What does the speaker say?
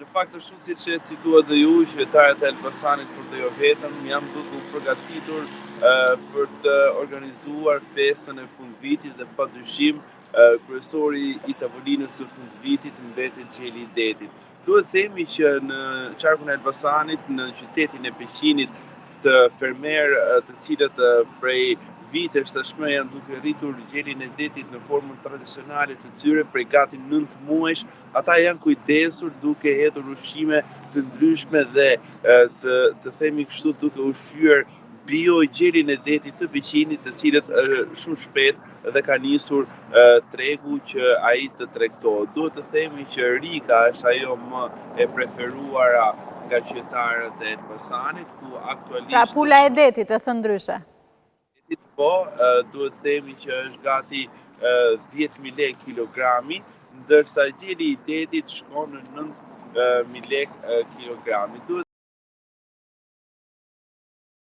Në fakt ashtu siç e cituat dhe ju, qytetarët e Elbasanit, por dhe jo vetëm, janë duke u përgatitur për të organizuar festën e fundvitit dhe padyshim kryesori i tavolinës së fundvitit mbetet gjeli i detit. Duhet të themi që në qarkun e Elbasanit, në qytetin e Peqinit, të fermerë të cilët prej vitesh tashmë janë duke rritur gjelin e detit në formën tradicionale të tyre prej gati 9 muajsh, Ata janë kujdesur duke hedhur ushqime të ndryshme dhe të, të themi kështu duke ushqyer bio gjelin e detit të Peqinit, të cilët shumë shpejt dhe ka nisur tregu që ai të tregtohet. Duhet të themi që Rika është ajo më e preferuara nga qytetarët e Elbasanit, ku aktualisht... Pra pula e detit, e thënë ndryshe. Po, duhet të themi që është gati 10.000 lekë kilogrami, ndërsa gjeli i detit shkon në 9.000 lekë kilogrami. Duhet